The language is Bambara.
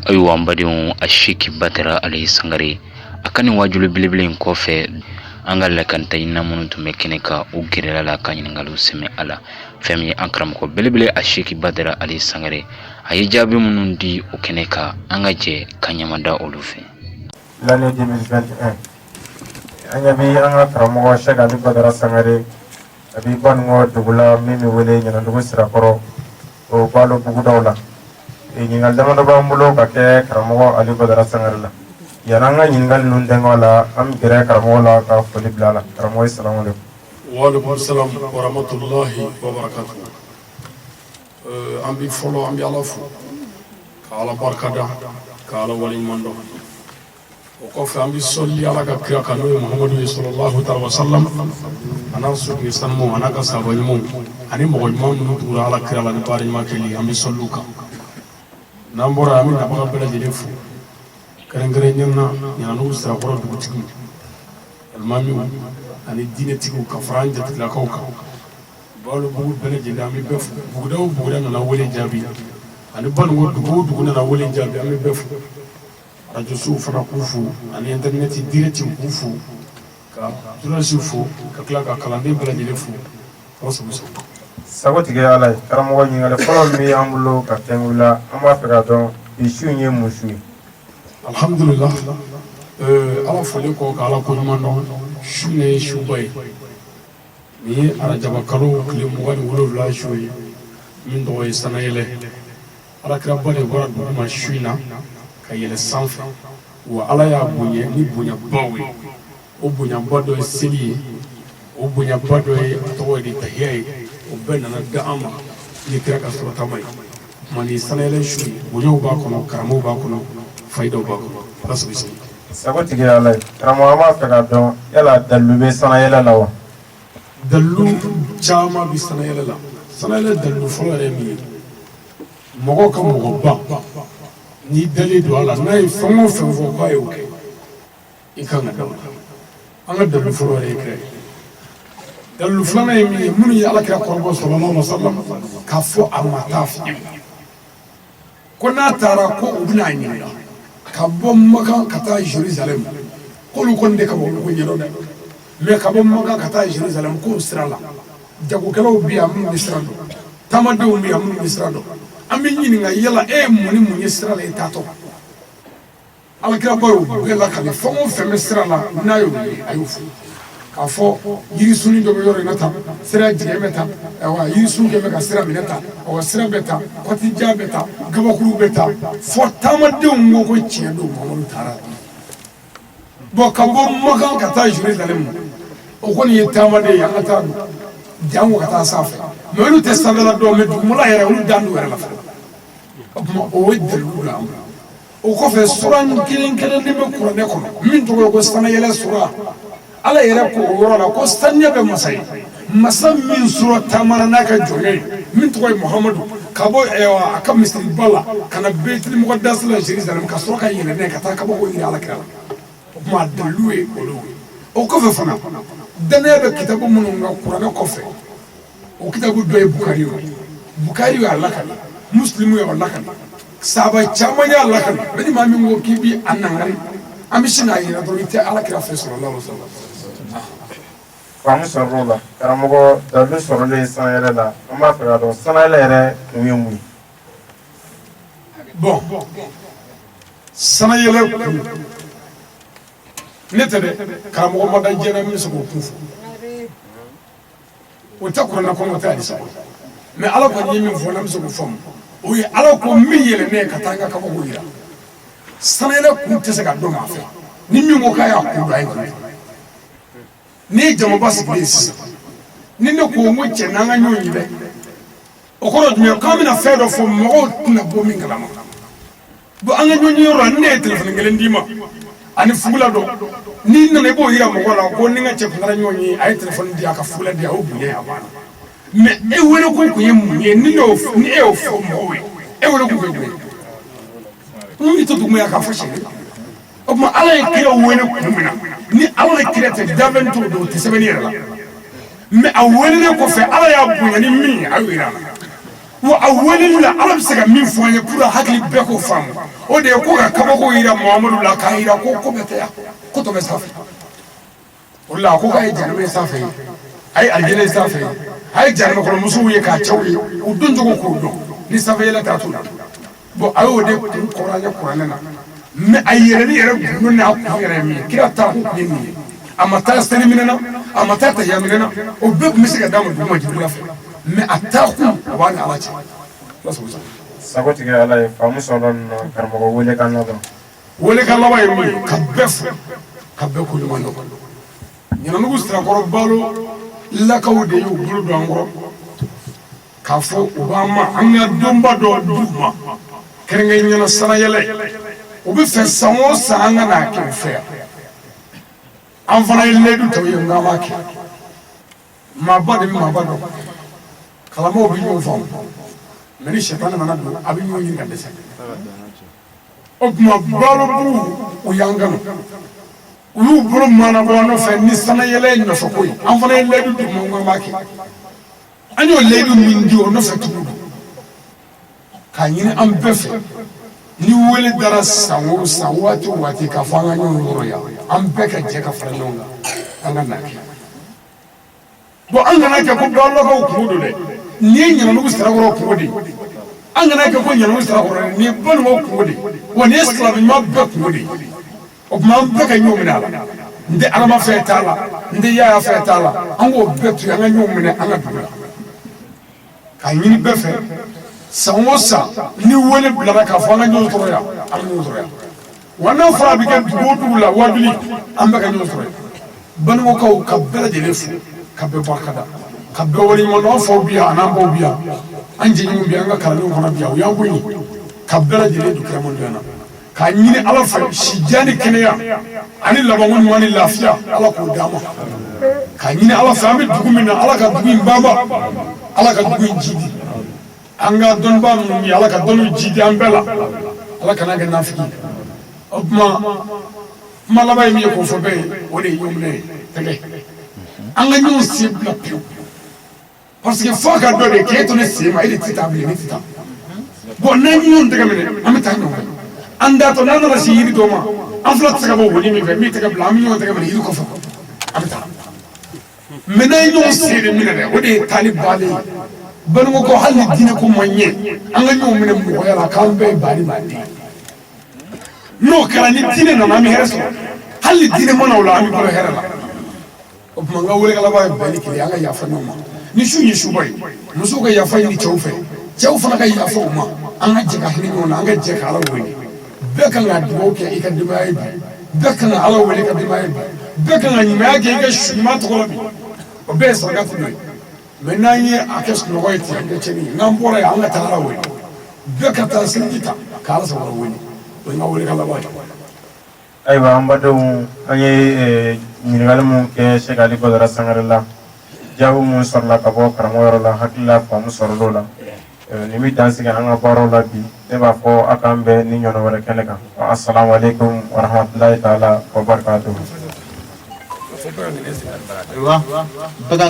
Ayiwa an badenw, a Seki Badara Ali Sangare a ka nin wajuli belebele in kɔfɛ, an ka lakalita ɲinina minnu tun bɛ kɛnɛ kan, u gɛrɛla la ka ɲininkaliw sɛmɛ a la. Fɛn min ye an karamɔgɔ belebele a Seki Badara Ali Sangare, a ye jaabi minnu di o kɛnɛ kan, an ka jɛ ka ɲamada olu fɛ. L'année 2021, an ɲɛ bɛ an ka karamɔgɔ Sɛki Ali Badara Sangare, a bɛ Banikɔ dugu la min bɛ wele Ɲanadugu Sirakɔrɔ, o balo bugudaw la. Ɲininkali damadɔ b'an bolo ka kɛ karamɔgɔ Ali Badara Sangare la. Yanni an ka ɲininkali ninnu dɛngɛ la, an bɛ gɛrɛ karamɔgɔ la ka foli bila a la. Karamɔgɔ, salamu aleykum. Waaleykum salam wa rahmatulahi wa barakatuh. An bɛ fɔlɔ, an bɛ Ala fo ka Ala barikada, ka Ala waleɲuman dɔn. O kɔfɛ, an bɛ sɔli Ala ka kira kan, n'o ye Muhamadu ye, sallallahu taala wa sallam, a n'a sokɛ sanumaw, a n'a ka sahaba ɲumanw ani mɔgɔ ɲuman minnu tugura Ala kira la ni baara ɲuman kɛli, an bɛ sɔli u kan. N'an bɔra, an bɛ nabaga bɛɛ lajɛlen fo, kɛrɛnkɛrɛnnenya na Ɲanadugu Sirakɔrɔ dugutigiw, alimamiw ani diinɛtigiw, ka fara an jatigilakaw kan, Balobugu bɛɛ lajɛlen, an bɛ bɛɛ fo. Buguda o buguda nana wele jaabi, ani Banikɔ dugu o dugu nana wele jaabi, an bɛ bɛɛ fo. Arajosow fana k'u fo, ani internet direct k'u fo, ka journaliste fo, ka tila ka kalanden bɛɛ lajɛlen fo. Aw sago sago. Sago tigi ye Ala ye. Karamɔgɔ, ɲininkali fɔlɔ min bɛ an bolo ka tɛnku la, an b'a fɛ ka dɔn bi su in ye mun su ye? Alhamdulillah, Ala folen kɔ ka Ala koɲuman dɔn, su in ye suba ye. Nin ye arajaba kalo tile 27 su ye, min tɔgɔ ye sanayɛlɛ. Alakiraba de bɔra dugu ma su in na ka yɛlɛ sanfɛ, wa Ala y'a bonya ni bonyabaw ye. O bonyaba dɔ ye seli ye, o bonyaba dɔ ye a tɔgɔ ye de tahiya ye. O bɛɛ nana di an ma ni kira ka sɔrɔtama ye. Tuma ni sanayɛlɛ su ye, bonyaw b'a kɔnɔ, karamaw b'a kɔnɔ, fayidaw b'a kɔnɔ. Ala sago sago. Sago tigi ye Ala ye. Karamɔgɔ, an b'a fɛ ka dɔn, yala dalilu bɛ sanayɛlɛ la wa? Dalilu caman bɛ sanayɛlɛ la. Sanayɛlɛ dalilu fɔlɔ yɛrɛ ye min ye, mɔgɔ ka mɔgɔba n'i dalen don a la, n'a ye fɛn o fɛn fɔ k'a y'o kɛ, i kan ka da o la. An ka dalilu fɔlɔ yɛrɛ ye kira ye. Dalilu filanan ye min ye, minnu ye Ala kira kɔrɔbɔ, sallallahu alaihi wasallam, k'a fɔ a ma taa fiyewu, ko n'a taara ko u bɛna a ɲininka ka bɔ Makan ka taa Jerusalem, k'olu kɔni de ka bɔ olu ko ɲɛdɔn dɛ, mais ka bɔ Makan ka taa Jerusalem, k'o sira la jagokɛlaw bɛ yan minnu bɛ sira dɔn, taamadenw bɛ yan minnu bɛ sira dɔn, an bɛ ɲininka yala e ye mun ni mun ye sira la i taatɔ. Alakiraba y'o bɛɛ lakali. Fɛn o fɛn bɛ sira la n'a y'o ye, a y'o fɔ, k'a fɔ yirisunni dɔ bɛ yɔrɔ in na tan, sira jigin bɛ tan, ayiwa yirisun kɛ bɛ ka sira minɛ tan, awa sira bɛ tan, kɔtija bɛ tan, kabakuru bɛ tan, fɔ taamadenw ko ko tiɲɛ don, Muhamadu taara. Bon, ka bɔ Makan ka taa Jerusalem, o kɔni ye taamaden ye, an ka taa don jango ka taa sanfɛ, mais olu tɛ sanfɛla dɔn, mais dugumala yɛrɛ, olu dan d'u yɛrɛ la fɔlɔ. O tuma o ye dalilu la. O kɔfɛ, sura kelen kelen bɛ kuranɛ kɔnɔ min tɔgɔ ye ko sanayɛlɛ sura. Ala yɛrɛ ko o yɔrɔ la ko saniya bɛ masa ye, masa min sura taamana n'a ka jɔnkɛ ye min tɔgɔ ye Muhamadu, ka bɔ a ka misiriba la ka na Beyitili Mɔgɔdasi la Jerusalem, ka sɔrɔ ka yɛlɛ n'a ye ka taa kabako yira Ala kira la. O tuma dalilu ye olu ye. O kɔfɛ fana, danaya bɛ kitabu minnu kan kuranɛ kɔfɛ, o kitabu dɔ ye Bukari ye. Bukari y'a lakali, Muslimu y'a lakali, sahaba caman y'a lakali. Mais ni maa min ko k'i bi a nangari, an bɛ sin k'a yira dɔrɔn i tɛ Ala kira fɛ, sallallahu alaihi wasallam. Faamu sɔrɔla o la. Karamɔgɔ, dalilu sɔrɔlen sanayɛlɛ la, an b'a fɛ ka dɔn sanayɛlɛ yɛrɛ kun ye mun ye? Bon, sanayɛlɛ kun, ne tɛ dɛ, karamɔgɔ ma da diɲɛ na min bɛ se k'o kun fɔ. O tɛ kuranɛ kɔnɔ, o tɛ hadisa kɔnɔ, mais Ala kɔni ye min fɔ, n'an bɛ se k'o faamu, o ye Ala ko min yɛlɛnnen ka taa n ka kabako yira. Sanayɛlɛ kun tɛ se ka dɔn maa fɛ. Ni min ko k'a y'a kun dɔn, a ye nkalon tigɛ. N'i ye jamaba sigilen ye sisan, ni ne ko n ko cɛ n'an ka ɲɔgɔn ye dɛ, o kɔrɔ jumɛn? K'an bɛna fɛn dɔ fɔ mɔgɔw tɛna bɔ min kalama. Bon, an ka ɲɔgɔn ye yɔrɔ la, ni ne ye telefɔni kelen d'i ma ani fugula dɔ, n'i nana i b'o yira mɔgɔ la ko ni n ka cɛ kun taara ɲɔgɔn ye, a ye telefɔni di, a ka fugula di, a y'o bonya ye, a banna. Mais e wele ko kun ye mun ye? Ni e y'o fɔ mɔgɔw ye, e wele kun ye mun ye? N i to duguma yan k'a fɔ siɲɛ. O tuma Ala ye kira wele kun min na, ni Ala ni kira tɛ, danfɛn t'o dɔn, o tɛ sɛbɛnni yɛrɛ la. Mais a welelen kɔfɛ, Ala y'a bonya ni min ye, a y'o yira a la. Wa a weleli la, Ala bɛ se ka min fɔ an ye pour hakili bɛɛ k'o faamu, o de ye ko ka kabako yira Muhamadu la, k'a yira ko ko bɛɛ tɛ yan, ko tɔ bɛ sanfɛ. O la a ko k'a ye jahanama ye sanfɛ ye, a ye alijinɛ ye sanfɛ ye, a ye jahanama kɔnɔ musow ye k'a cɛw ye, u don cogo k'o dɔn ni sanfɛ yɛlɛ t'a t'u la. Bon, a y'o de kun kɔrɔ an ye kuranɛ na. Mais a yɛlɛli yɛrɛ gundo n'a kun yɛrɛ ye min ye, kira taa kun ye min ye, a ma taa seli minɛ na, a ma taa tahiya minɛ na, o bɛɛ tun bɛ se ka d'a ma duguma Jibirila fɛ. Mais a taa kun, o b'a ni Ala cɛ. Ala sago sago. Sago tigɛ Ala ye, faamu sɔrɔ nin na. Karamɔgɔ, wele kan laban. Wele kan laban ye min ye, ka bɛɛ fo, ka bɛɛ ko ɲuman dɔn. Ɲananugu Sirakɔrɔ Balo lakaw de y'u bolo don an kɔrɔ k'a fɔ u b'an ma an ka donba dɔ d'u ma, kɛrɛnkɛrɛnnenya sanayɛlɛ. U bɛ fɛ san o san an ka n'a kɛ u fɛ yan. An fana ye layidu ta u ye n k'an b'a kɛ. Maaba de bɛ maaba dɔn, kalanbaaw bɛ ɲɔgɔn faamu, mais ni sɛtanɛ nana don, a bɛ ɲɔgɔn ɲini ka dɛsɛ. O tuma Balobugu, u y'an kanu, u y'u bolo maanabɔ an nɔfɛ ni sanayɛlɛ ye nɔfɛ ko ye. An fana ye layidu d'u ma k'an b'a kɛ. An y'o layidu min di, o nɔfɛ tugu don k'a ɲini an bɛɛ fɛ, ni wele dara san o san, waati o waati, k'a fɔ an ka ɲɔgɔn yɔrɔ yan, an bɛɛ ka jɛ ka fara ɲɔgɔn kan, an ka n'a kɛ. Bon, an kana kɛ ko Balolakaw kungo don dɛ, nin ye Ɲananugu Sirakɔrɔ kungo de ye. An kana kɛ ko Ɲananugu Sirakɔrɔ dɛ, nin ye Banumaw kungo de ye, wa nin ye silamɛ ɲuman bɛɛ kungo de ye. O tuma an bɛɛ ka ɲɔgɔn minɛ a la. N tɛ Adama fɛ t'a la, n tɛ Yaya fɛ t'a la, an k'o bɛɛ to yen, an ka ɲɔgɔn minɛ an ka dugu la. K'a ɲini bɛɛ fɛ, san o san ni wele bilara k'a fɔ an ka ɲɔgɔn sɔrɔ yan, an ka ɲɔgɔn sɔrɔ yan. Wa n'a fɔra a bɛ kɛ dugu o dugu la, wajuli, an bɛɛ ka ɲɔgɔn sɔrɔ yen. Banikɔkaw, ka bɛɛ lajɛlen fo, ka bɛɛ barika da, ka bɛɛ waleɲuman dɔn. An faw bi yan, an'an baw bi yan, an jɛɲɔgɔnw bi yan, an ka kalandenw fana bi yan, u y'an bonya. Ka bɛɛ lajɛlen don kiramandonya na, k'a ɲini Ala fɛ, si jan ni kɛnɛya ani labanko ɲuman ni lafiya, Ala k'o d'an ma. K'a ɲini Ala fɛ, an bɛ dugu min na, Ala ka dugu in banba, Ala ka dugu in jidi. An ka dɔnnibaa minnu ye, Ala ka dɔnniw jidi an bɛɛ la, Ala kana kɛ nafigi. O tuma kuma laban ye min ye k'o fɔ bɛɛ ye, o de ye ɲɔgɔn minɛ ye tɛgɛ, an ka ɲɔgɔn sen bila pewu, parce que fo ka dɔ de k'e to ne sen ma, e de tɛ taa bilen, ne tɛ taa. Bon, n'an ye ɲɔgɔn tɛgɛ minɛ, an bɛ taa ɲɔgɔn fɛ. An datɔ, n'an nana se yiri dɔ ma, an fila tɛ se ka bɔ woni min fɛ, min tɛgɛ bila, an bɛ ɲɔgɔn tɛgɛ minɛ yiri kɔfɛ, an bɛ taa. Mais n'an ye ɲɔgɔn sen de minɛ dɛ, o de ye taali bannen ye. Banikɔ ko hali ni diinɛ ko ma ɲɛ, an ka ɲɔgɔn minɛ mɔgɔya la, k'an bɛɛ ye baali maa den. N'o kɛra, ni diinɛ nana, an bɛ hɛrɛ sɔrɔ. Hali ni diinɛ ma na o la, an bɛ balo hɛrɛ la. O tuma n ka welekalaba ye bɛn ni kelen, an ka yafa ɲɔgɔn ma. Ni su ye suba ye, musow ka yafa ɲini cɛw fɛ, cɛw fana ka yafa u ma. An ka jɛ ka hinɛ ɲɔgɔn na, an ka jɛ ka Ala wele. Bɛɛ kan ka dugawu kɛ i ka denbaya ye bi, bɛɛ kan ka Ala wele i ka denbaya ye bi, bɛɛ kan ka ɲumanya kɛ i ka su ɲuman tɔgɔ la bi. O bɛɛ ye sarakati dɔ ye. Mais n'an ye a kɛ sunɔgɔ ye ten, an kɛ tiɲɛni ye. N'an bɔra yen, an ka taa Ala wele, bɛɛ ka taa seliji ta ka Ala sago wele. O ye n ka welekan laban ye. Ayiwa, an badenw, an ye ɲininkali mun kɛ Sɛki Ali Badara Sangare la, jaabi mun sɔrɔla ka bɔ karamɔgɔ yɔrɔ la, hakili la faamu sɔrɔla o la. Nin bɛ dan sigi an ka baaraw la bi. Ne b'a fɔ a k'an bɛn ni ɲɔgɔn wɛrɛ kɛnɛ kan. Asalamu aleykum warahmatulahi taala wa barakatuhu. Ayiwa, bɛɛ ka.